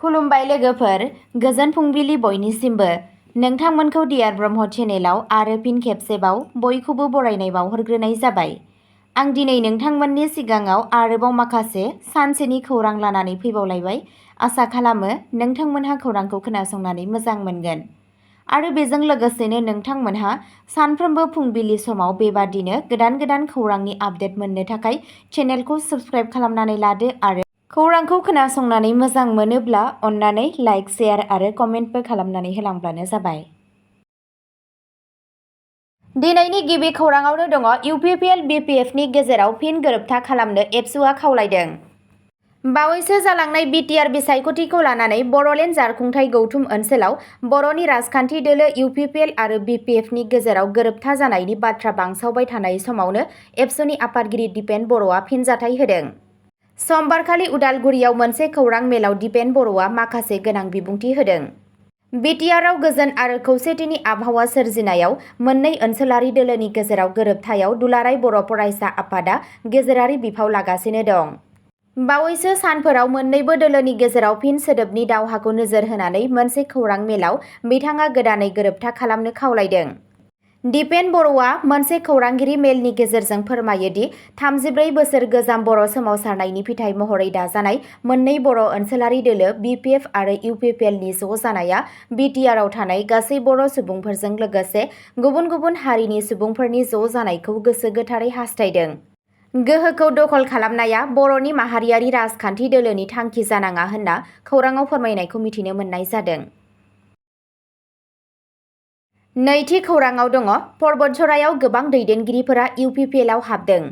खुलुमबाय लोगोफोर, गोजोन फुंबिलि बयनिसिमबो। नोंथांमोनखौ डियार ब्रह्म चेनेलाव आरो फिन खेबसेबाव बयखौबो बरायनाय बावहरग्रोनाय जाबाय। आं दिनै नोंथांमोननि सिगाङाव आरोबाव माखासे सानसेनि खौरां लानानै फैबावलायबाय। आसा खालामो नोंथांमोनहा खौरांखौ खोनासंनानै मोजां मोनगोन। आरो बेजों लोगोसेनो नोंथांमोनहा सानफ्रोमबो फुंबिलि समाव बेबादिनो गोदान गोदान खौरांनि आपडेट मोननो थाखाय चेनेलखौ साबस्क्राइब खालामनानै लादो आरो खौरांखौ खोनासंनानै मोजां मोनोब्ला अन्नानै लाइक, शेयार आरो कमेन्टबो खालामनानै होलांब्लानो जाबाय। दिनैनि गिबि खौराङावनो दङ इउपिपिएल बिपिएफनि गेजेराव फिन गोरोबथा खालामनो एबसुआ खावलायदों। बावैसो जालांनाय बिटिआर बिसायख'थिखौ लानानै बर'लेण्ड जारखुंथाय गौथुम ओनसोलाव बर'नि राजखान्थि दोलो इउपिपिएल आरो बिपिएफनि गेजेराव गोरोबथा जानायनि बाथ्रा बांसावबाय थानाय समावनो एबसुनि आफादगिरि दिपेन बर'आ फिनजाथाय होदों। समबारखालि उदालगुरियाव मोनसे खौरां मेलाव दिपेन बर'आ माखासे गोनां बिबुंथि होदों। बिटिआरआव गोजोन आरो खौसेथिनि आबहावा सोरजिनायाव मोननै ओनसोलारि दोलोनि गेजेराव गोरोबथायाव दुलाराय बर' फरायसा आफादा गेजेरारि बिफाव लागासिनो दं। बावैसो सानफोराव मोन्नैबो दोलोनि गेजेराव फिन सोदोबनि दावहाखौ नोजोर होनानै मोनसे खौरां मेलाव बिथाङा गोदानै गोरोबथा खालामनो खावलायदों। दिपेन बर'आ मोनसे खौरांगिरि मेलनि गेजेरजों फोरमायो दि 34 बोसोर गोजाम बर' सोमावसारनायनि फिथाइ महरै दाजानाय मोननै बर' ओनसोलारि दोलो बिपिएफ आरो इउपिपिएलनि ज' जानाया बिटिआरआव थानाय गासै बर' सुबुंफोरजों लोगोसे गुबुन गुबुन हारिनि सुबुंफोरनि ज' जानायखौ गोसो गोथारै हास्थायदों। गोहोखौ दखल खालामनाया बर'नि माहारियारि राजखान्थि दोलोनि थांखि जानाङा होनना खौराङाव फोरमायनायखौ मिथिनो मोननाय जादों। नैथि खौराङाव दङ पर्बतझरायाव गोबां दैदेनगिरिफोरा इउपिपिएलआव हाबदों।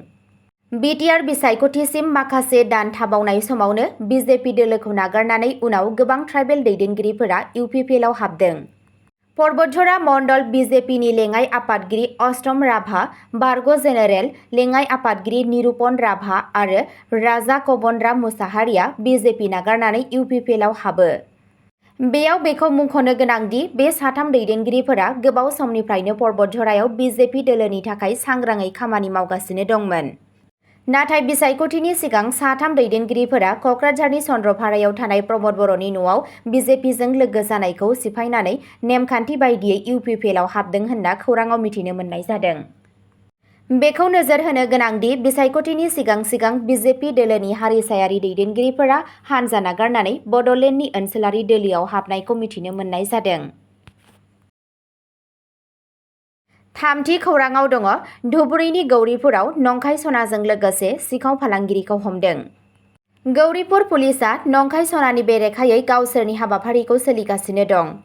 बिटिआर बिसायख'थिसिम माखासे दान थाबावनाय समावनो बिजेपि दोलोखौ नागारनानै उनाव गोबां ट्राइबेल दैदेनगिरिफोरा इउपिपिएलआव हाबदों। पर्बतझरा मण्डल बिजेपिनि लेङाइ आफादगिरि अष्टम राभा, बारग' जेनेरेल लेङाइ आफादगिरि निरुपन राभा आरो राजा कबनराम मुसाहारिया बिजेपि नागारनानै इउपिपिएलआव हाबो। बेयाव बेखौ मुंख'नो गोनांदि बे साथाम दैदेनगिरिफोरा गोबाव समनिफ्रायनो पर्बतझरायाव बिजेपि दोलोनि थाखाय सांग्राङै खामानि मावगासिनो दंमोन। नाथाय बिसायख'थिनि सिगां साथाम दैदेनगिरिफोरा क'क्राझारनि चन्द्रपारायाव थानाय प्रमद बर'नि न'आव बिजेपिजों लोगो जानायखौ सिफायनानै नेमखान्थि बायदियै इउपिपिएलआव हाबदों होनना खौराङाव मिथिनो मोननाय जादों। बेखौ नोजोर होनो गोनांदि बिसायख'थिनि सिगां सिगां बिजेपि दोलोनि हारिसायारि दैदेनगिरिफोरा हानजा नागारनानै बड'लेण्डनि ओनसोलारि दोलोआव हाबनायखौ मिथिनो मोननाय जादों। थामथि खौराङाव दङ धुबुरीनि गौरीपुराव नंखाय सनाजों लोगोसे सिखाव फालांगिरिखौ हमदों। गौरीपुर पुलिसआ नंखाय सनानि बेरेखायै गावसोरनि हाबाफारिखौ सोलिगासिनो दं।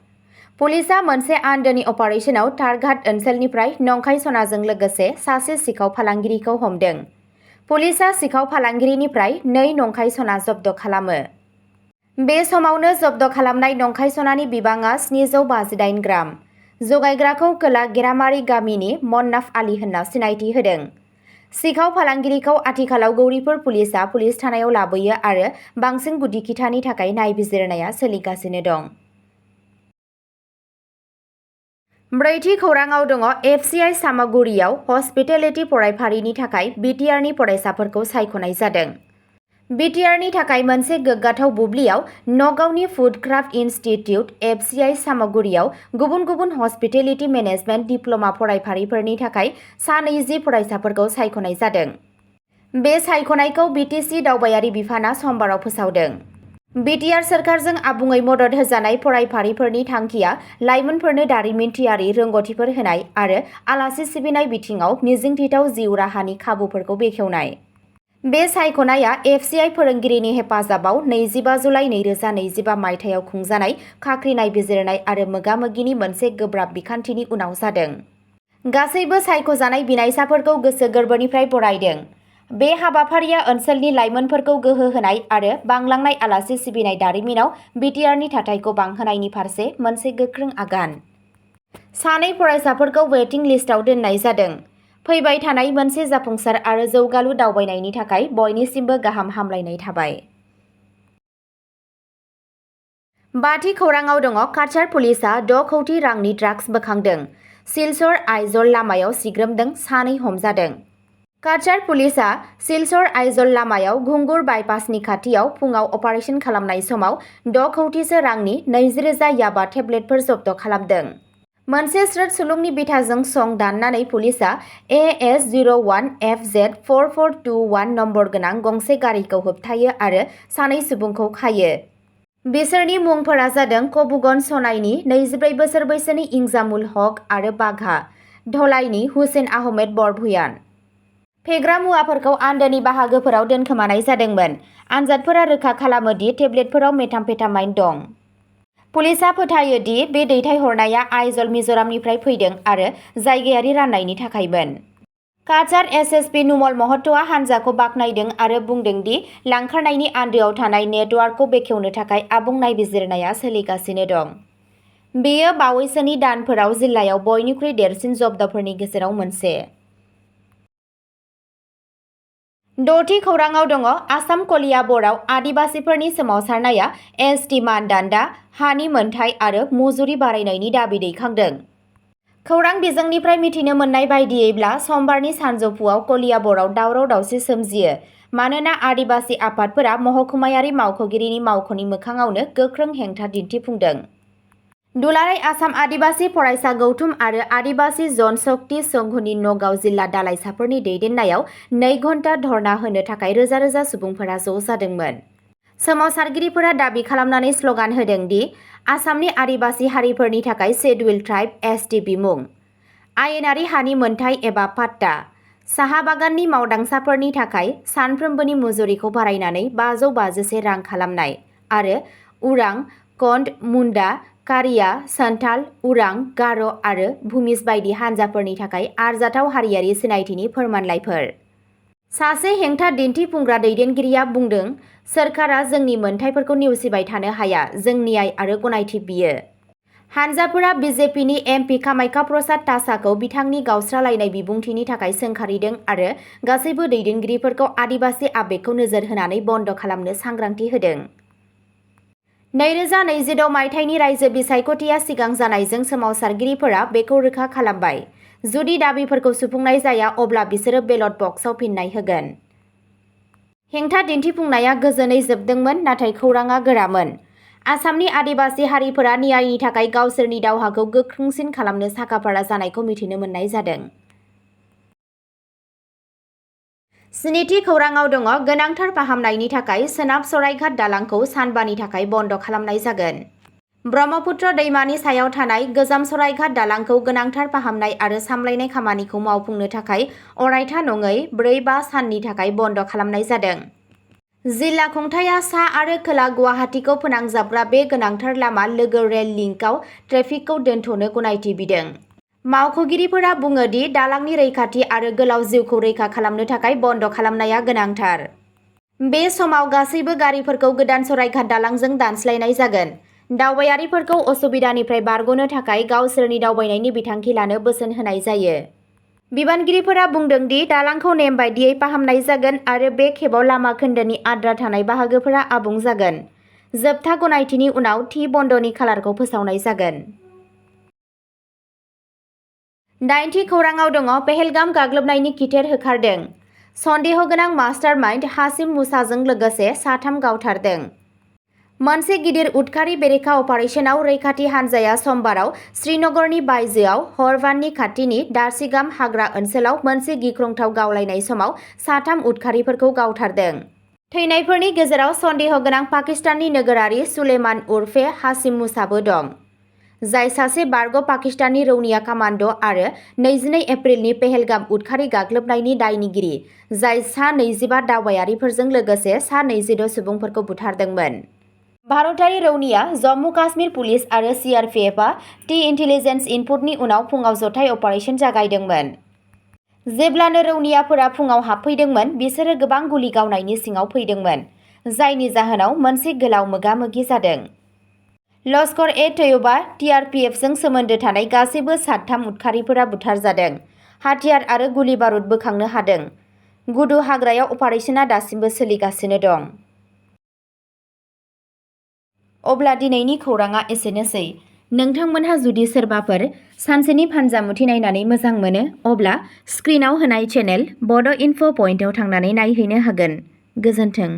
पुलिसआ मोनसे आन्दोनि अपारेशनाव तारघाट ओनसोलनिफ्राय नंखाय सनाजों लोगोसे सासे सिखाव फालांगिरिखौ हमदों। पुलिसआ सिखाव फालांगिरिनिफ्राय 2 नंखाय सना जब्द खालामो। बे समावनो जब्द खालामनाय नंखाय सनानि बिबाङा 758 ग्राम। जगायग्राखौ खोला गेरामारि गामिनि मन्नाफ आली होनना सिनायथि होदों। सिखाव फालांगिरिखौ आथिखालाव गौरीपुर पुलिसआ पुलिस थानायाव लाबोयो आरो बांसिन गुदि खिथानि थाखाय नायबिजिरनाया सोलिगासिनो दं। ब्रैथि खौराङाव दङ एफसिआइ सामगुरियाव हस्पिटेलिटी फरायफारिनि थाखाय बिटिआरनि फरायसाफोरखौ सायख'नाय जादों। बिटिआरनि थाखाय मोनसे गोग्गाथाव बुब्लियाव नगावनि फुडक्राफ्ट इनस्टिट्युट एफसिआइ सामगुरियाव गुबुन गुबुन हस्पिटेलिटी मेनेजमेन्ट डिप्ल'मा फरायफारिफोरनि थाखाय सा 20 फरायसाफोरखौ सायख'नाय जादों। बे सायख'नायखौ बिटिसि दावबायारि बिफानआ समबाराव फोसावदों। बिटिआर सोरखारजों आबुङै मदद होजानाय फरायफारिफोरनि थांखिया लाइमोनफोरनो दारिमिनारि रोंग'थिफोर होनाय आरो आलासि सिबिनाय बिथिङाव मिजिंथिथाव जिउ राहानि खाबुफोरखौ बेखेवनाय। बे सायख'नाया एफसिआइ फोरोंगिरिनि हेफाजाबाव 25 जुलाइ 2025 मायथाइयाव खुंजानाय खाख्रि नायबिजिरनाय आरो मोगा-मोगिनि मोनसे गोब्राब बिखान्थिनि उनाव जादों। गासैबो सायख'जानाय बिनायसाफोरखौ गोसो गोरबोनिफ्राय बरायदों। बे हाबाफारिया ओनसोलनि लाइमोनफोरखौ गोहो होनाय आरो बांलांनाय आलासि सिबिनाय दारिमिनाव बिटिआरनि थाथायखौ बांहोनायनि फारसे मोनसे गोख्रों आगान। 2 फरायसाफोरखौ वेटिं लिस्टआव दोननाय जादों। फैबाय थानाय मोनसे जाफुंसार आरो जौगालु दावबायनायनि थाखाय बयनिसिमबो गाहाम हामलायनाय थाबाय। बाथि खौराङाव दङ काछार पुलिसआ 6 कौटि रांनि ड्राग्स बोखांदों। सिलचर आइजल लामायाव सिग्रोमदों 2 हमजादों। काछार पुलिसआ सिलचर आइजल लामायाव घुंगुर बाइपासनि खाथियाव फुङाव अपारेशन खालामनाय समाव 6 कौटिसो रांनि 20,000 याबा टेब्लेटफोर जब्द खालामदों। मोनसे स्रोत सुलुंनि बिथाजों सं दाननानै पुलिसआ AS01FZ4421 नम्बर गोनां गंसे गारिखौ होबथायो आरो सानै सुबुंखौ खायो। बिसोरनि मुंफोरा जादों कबुगन सनाइनि 24 बोसोर बैसोनि इंजामुल हक आरो बाघा धलाइनि हुसेन आहमेद बरभुयान। फेग्रा मुवाफोरखौ आन्दोनि बाहागोफोराव दोनखोमानाय जादोंमोन। आनजादफोरा रोखा खालामो दि टेब्लेटफोराव मेथामफेटामाइन दं। पुलिसआ फोथायो दि बे दैथायहरनाया आइजल मिज'रामनिफ्राय फैदों आरो जायगायारि राननायनि थाखायमोन। काछार एसएसपि नुमल महत'आ हानजाखौ बाख्नायदों आरो बुंदों दि लांखारनायनि आन्दोआव थानाय नेटवार्कखौ बेखेवनो थाखाय आबुं नायबिजिरनाया सोलिगासिनो दं। बेयो बावैसोनि दानफोराव जिल्लायाव बयनिख्रुइ देरसिन जब्दफोरनि गेजेराव मोनसे। 6थि खौराङाव दङ आसाम कलियाबरआव आदिबासिफोरनि सोमावसारनाया एसटि मानदान्दा, हानि मोनथाय आरो मुजुरि बारायनायनि दाबि दैखांदों। खौरां बिजोंनिफ्राय मिथिनो मोननाय बायदियैब्ला समबारनि सानजौफुआव कलियाबरआव दावराव-दावसि सोमजियो मानोना आदिबासि आफादफोरा महकुमायारि मावख'गिरिनि मावख'नि मोखाङावनो गोख्रों हेंथा दिन्थिफुंदों। दुलाराय आसाम आदिबासि फरायसा गौथुम आरो आदिबासि जनशक्ति संघनि नगाव जिल्ला दालाइसाफोरनि दैदेननायाव 2 घन्टा धर्ना होनो थाखाय रोजा रोजा सुबुंफोरा ज' जादोंमोन। सोमावसारगिरिफोरा दाबि खालामनानै स्ल'गान होदों दि आसामनि आदिबासि हारिफोरनि थाखाय शेड्युल ट्राइब एसटि बिमुं, आयेनारि हानि मोनथाय एबा पाट्टा, साहा बागाननि मावदांसाफोरनि थाखाय सानफ्रोमबोनि मुजुरिखौ बारायनानै 551 रां खालामनाय आरो उरां, कन्ड, मुन्डा, कारिया, सान्थाल, उरां, गार' आरो भुमिज बायदि हानजाफोरनि थाखाय आरजाथाव हारियारि सिनायथिनि फोरमानलाइफोर। सासे हेंथा दिन्थिफुंग्रा दैदेनगिरिया बुंदों, सोरखारा जोंनि मोनथायफोरखौ नेवसिबाय थानो हाया, जों न्याय आरो गनायथि बियो। हानजाफोरा बिजेपिनि एमपि कामाख्या प्रसाद तासाखौ बिथांनि गावस्रालायनाय बिबुंथिनि थाखाय सोंखारिदों आरो गासैबो दैदेनगिरिफोरखौ आदिबासि आबेगखौ नोजोर होनानै बन्द खालामनो सांग्रांथि होदों। 2026 मायथाइनि रायजो बिसायख'थिया सिगां जानायजों सोमावसारगिरिफोरा बेखौ रोखा खालामबाय। जुदि दाबिफोरखौ सुफुंनाय जाया अब्ला बिसोरो बेलट बक्सआव फिन्नाय होगोन। हेंथा दिन्थिफुंनाया गोजोनै जोबदोंमोन नाथाय खौरांआ गोरामोन। आसामनि आदिबासि हारिफोरा न्यायनि थाखाय गावसोरनि दावहाखौ गोख्रोंसिन खालामनो साखाफारा जानायखौ मिथिनो मोननाय जादों। 7थि खौराङाव दङ गोनांथार फाहामनायनि थाखाय सोनाब सरायघाट दालांखौ सानबानि थाखाय बन्द खालामनाय जागोन। ब्रह्मपुत्र दैमानि सायाव थानाय गोजाम सरायघाट दालांखौ गोनांथार फाहामनाय आरो सामलायनाय खामानिखौ मावफुंनो थाखाय अरायथा नङै 4-5 साननि थाखाय बन्द खालामनाय जादों। जिल्ला खुंथायआ सा आरो खोला गुवाहाटीखौ फोनांजाबग्रा बे गोनांथार लामा लोगो रेल लिंकआव ट्रेफिकखौ दोनथ'नो गनायथि बिदों। मावख'गिरिफोरा बुङो दि दालांनि रैखाथि आरो गोलाव जिउखौ रैखा खालामनो थाखाय बन्द खालामनाया गोनांथार। बे समाव गासैबो गारिफोरखौ गोदान सरायघाट दालांजों दानस्लायनाय जागोन। दावबायारिफोरखौ असुबिदानिफ्राय बारग'नो थाखाय गावसोरनि दावबायनायनि बिथांखि लानो बोसोन होनाय जायो। बिबानगिरिफोरा बुंदों दि दालांखौ नेम बायदियै फाहामनाय जागोन आरो बे खेबाव लामा खोन्दोनि आद्रा थानाय बाहागोफोरा आबुं जागोन। जोबथा गनायथिनि उनाव थि बन्दनि खालारखौ फोसावनाय जागोन। 8थि खौराङाव दङ पेहेलगाम गाग्लोबनायनि खिथेर होखारदों। सन्देहगोनां मास्टारमाइन्ड हासिम मुसाजों लोगोसे 3 गावथारदों। मोनसे गिदिर उदखारि बेरेखा अपारेशनाव रैखाथि हानजाया समबाराव श्रीनगरनि बायजोआव हरभाननि खाथिनि दार्सिगाम हाग्रा ओनसोलाव मोनसे गिख्रंथाव गावलायनाय समाव 3 उदखारिफोरखौ गावथारदों। थैनायफोरनि गेजेराव सन्देहगोनां पाकिस्ताननि नोगोरारि सुलेमान उर्फे हासिम मुसाबो दं, जाय सासे बारग' पाकिस्ताननि रौनिया कामान्ड' आरो 22 एप्रिलनि पेहेलगाम उदखारि गाग्लोबनायनि दायनिगिरि, जाय सा 25 दावबायारिफोरजों लोगोसे सा 26 सुबुंफोरखौ बुथारदोंमोन। भारतारि रौनिया जम्मु काश्मीर पुलिस आरो सीआरपीएफआ टि इन्टेलिजेन्स इनपुटनि उनाव फुङाव जथाय अपारेशन जागायदोंमोन। जेब्लानो रौनियाफोरा फुङाव हाबफैदोंमोन, बिसोरो गोबां गुलि गावनायनि सिङाव फैदोंमोन, जायनि जाहोनाव मोनसे गोलाव मोगा-मोगि जादों। लश्कर-ए-तैयबा टीआरपीएफजों सोमोन्दो थानाय गासैबो 3 उदखारिफोरा बुथारजादों, हाथियार आरो गुलि बारुद बोखांनो हादों। गुदु हाग्रायाव अपारेशनआ दासिमबो सोलिगासिनो दं। अब्ला दिनैनि खौराङा एसेनोसै। नोंथांमोनहा जुदि सोरबाफोर सानसेनि फानजामुथि नायनानै मोजां मोनो अब्ला स्क्रिनाव होनाय चेनेल बड' इनफ' पइन्टआव थांनानै नायहैनो हागोन। गोजोन्थों।